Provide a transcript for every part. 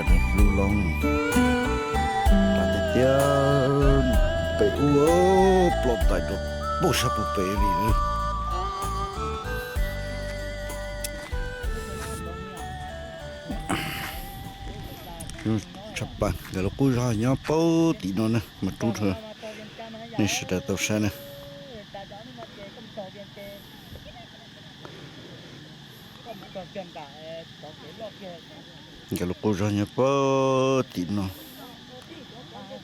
Lub loob tas tiag tiag, pem ub, ploj tais rau puag sab puag pem li. Tshaj plaws, nkawd lub qub zog nyob puag tim no na, mas rub rau nej sawv daws tau saib na. Nkawd lub qub zog nyob puag tim no,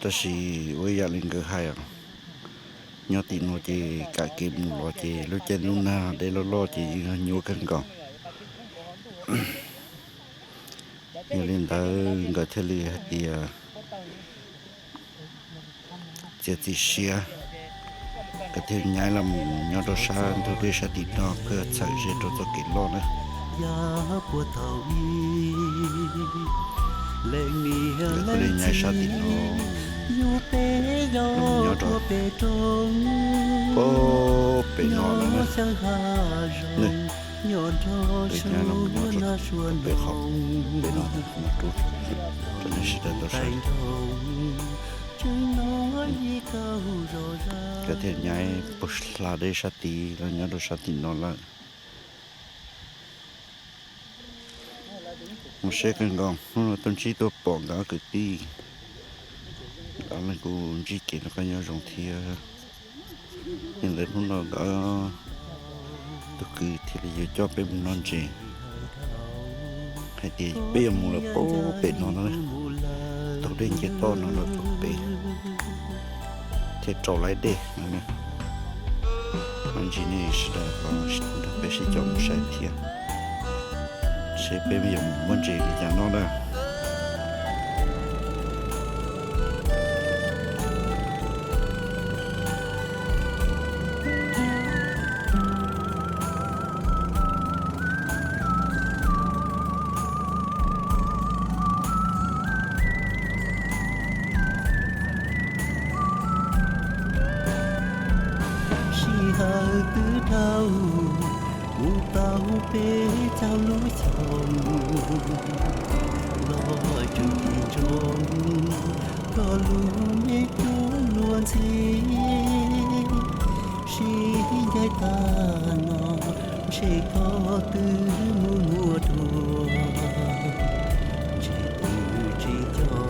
tab sis ua ib yam li nkawd hais os, nyob tim no ces kam kev mus los ces lub caij lub nag dej loj loj ces yeej nyuaj kawg nkaus. Yog li ntawd nkawd thiaj li hais tias txiav txim siab, nkawd thiaj nyaib los mus nyob rau sab ntug dej sab tim no kawg txhawm ze rau txoj kev loj na. Yog puag thaum ub, leej niam leej txiv yug peb yau tuaj pem roob, nyob pem no xyaw hav zoov, nyob nrog suab nag suab noo, tais nroog tseem no ib taug zos zaj. Nkawd thiaj nyaib puag hla dej sab tid los nyob rau sab tim no lawm. Mus seb kawg nkaus, hnub no tuaj ntsib tuaj pom nkawd ob kwv tij, nkawd leej kuj ntsib kev noj qab nyob zoo thiab. Yog li ntawd hnub no nkawd tus kwv thiaj li yuav coj peb mus noj ntses, hais tias peb yuav mus lawm puag pem no na, taug dej nce toj no lawm puag pem thiaj rau lawm dej no. Mas ntsib nej sawv daws nrog peb sib coj mus saib thiab, seb peb yuav mus muaj ntses li cas noj na. Sij hawm twb dhau, mus tau peb caug lub xyoo, los tseem tig ntsoo koj lub me cuab luag ntxhi. Sib ncaim tag no, ntshe koj twb mus muaj dua, ntshe twb tsis nco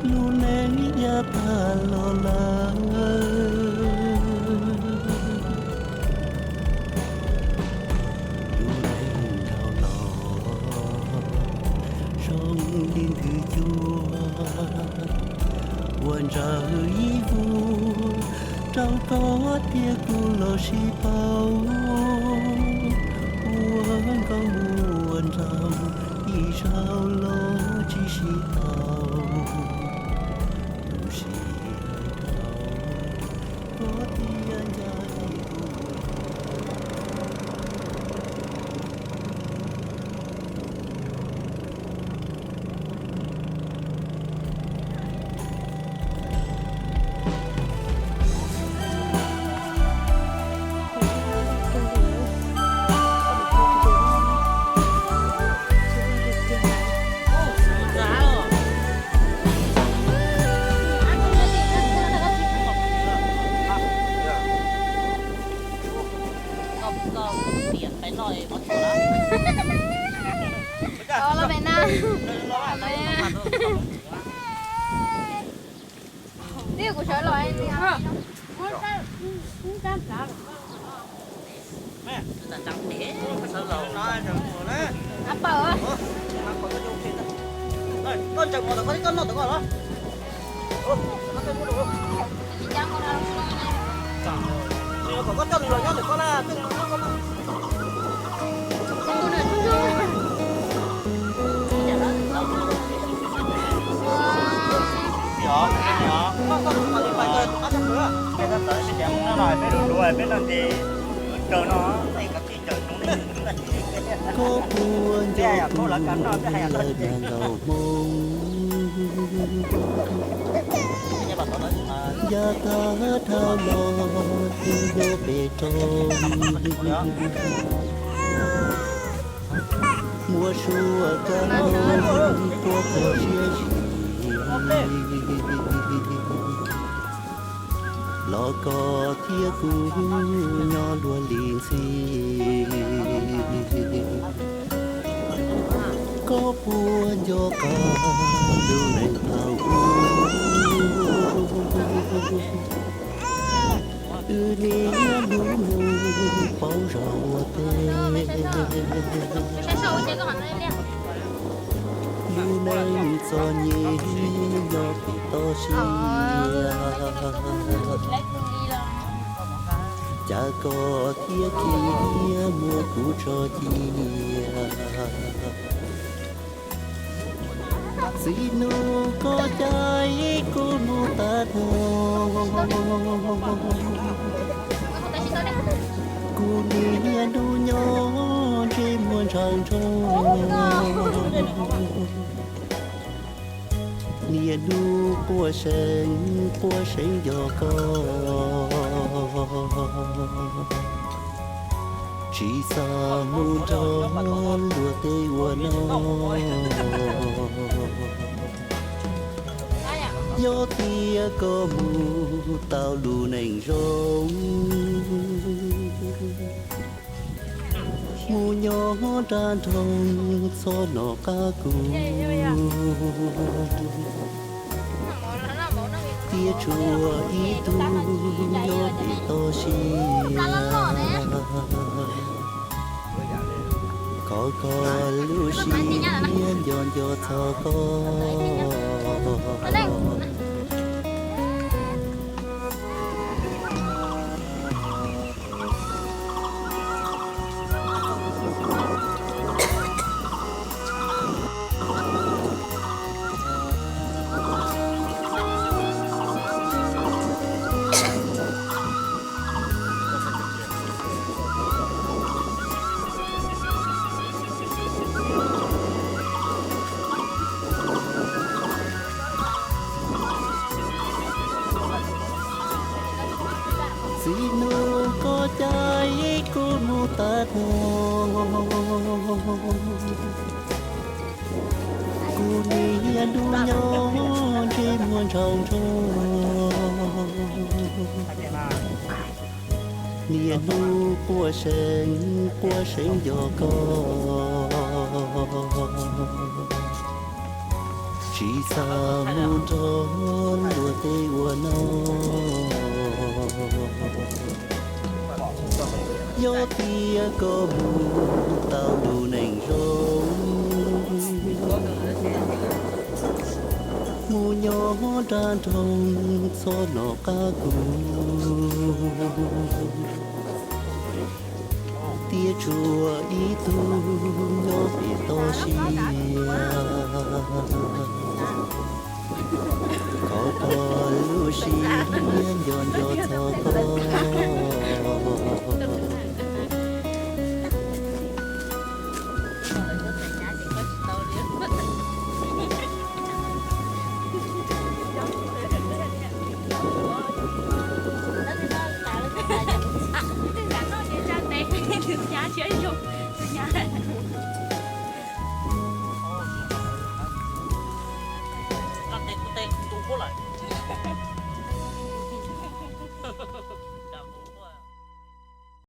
lub neej yav tag los lawm. Lub neej dhau los zoo li ntws cua, ua ntsawg ib vuag rau koj thiab kuv los sib paub. Ua nkauj ua nraug ib zaug los tsis sib tau, tu siab dhau koj tias ncaj ib tug. Koj puas nco kuv lawv neeg nkaus hmoob, yav tag dhau los twb nyob pem roob. Muab suab kab mob quaj quaj siab zim, los koj thiab kuv nyob luag li ntxhi. Koj puas nco qab lub neej thaum ub, wb niaj hnub mus pauv zog ua teb, lub neej txom nyem nyob pem toj siab. Cas koj thiaj cia muab kuv tso cia? Txiv nus koj caij kuv mus tag nrho, kuv niaj hnub nyob ntsej muag ntshav ntsog, niaj hnub quaj seev quaj seev nco koj, tsis xav mus nrog luag tej ua noj. Yog tias koj mus tau lub neej zoo, mus nyob nram nroog txhob nco qab kuv, thiab tsuas ib tug nyob pem toj siab, khov kho lub siab nco nco txog koj. Txiv nus koj caij kuv mus tag nrho, kuv niaj hnub nyob ntsej muag ntshav ntsog, niaj hnub quaj seev quaj seev nco koj, tsis xav mus nrog luag tej ua noj. Yog tias koj mus tau lub neej zoo, mus nyob nram nroog txhob nco qab kuv, thiab tsuas ib tug nyob pem toj siab, khov kho lub siab nco nco txog koj.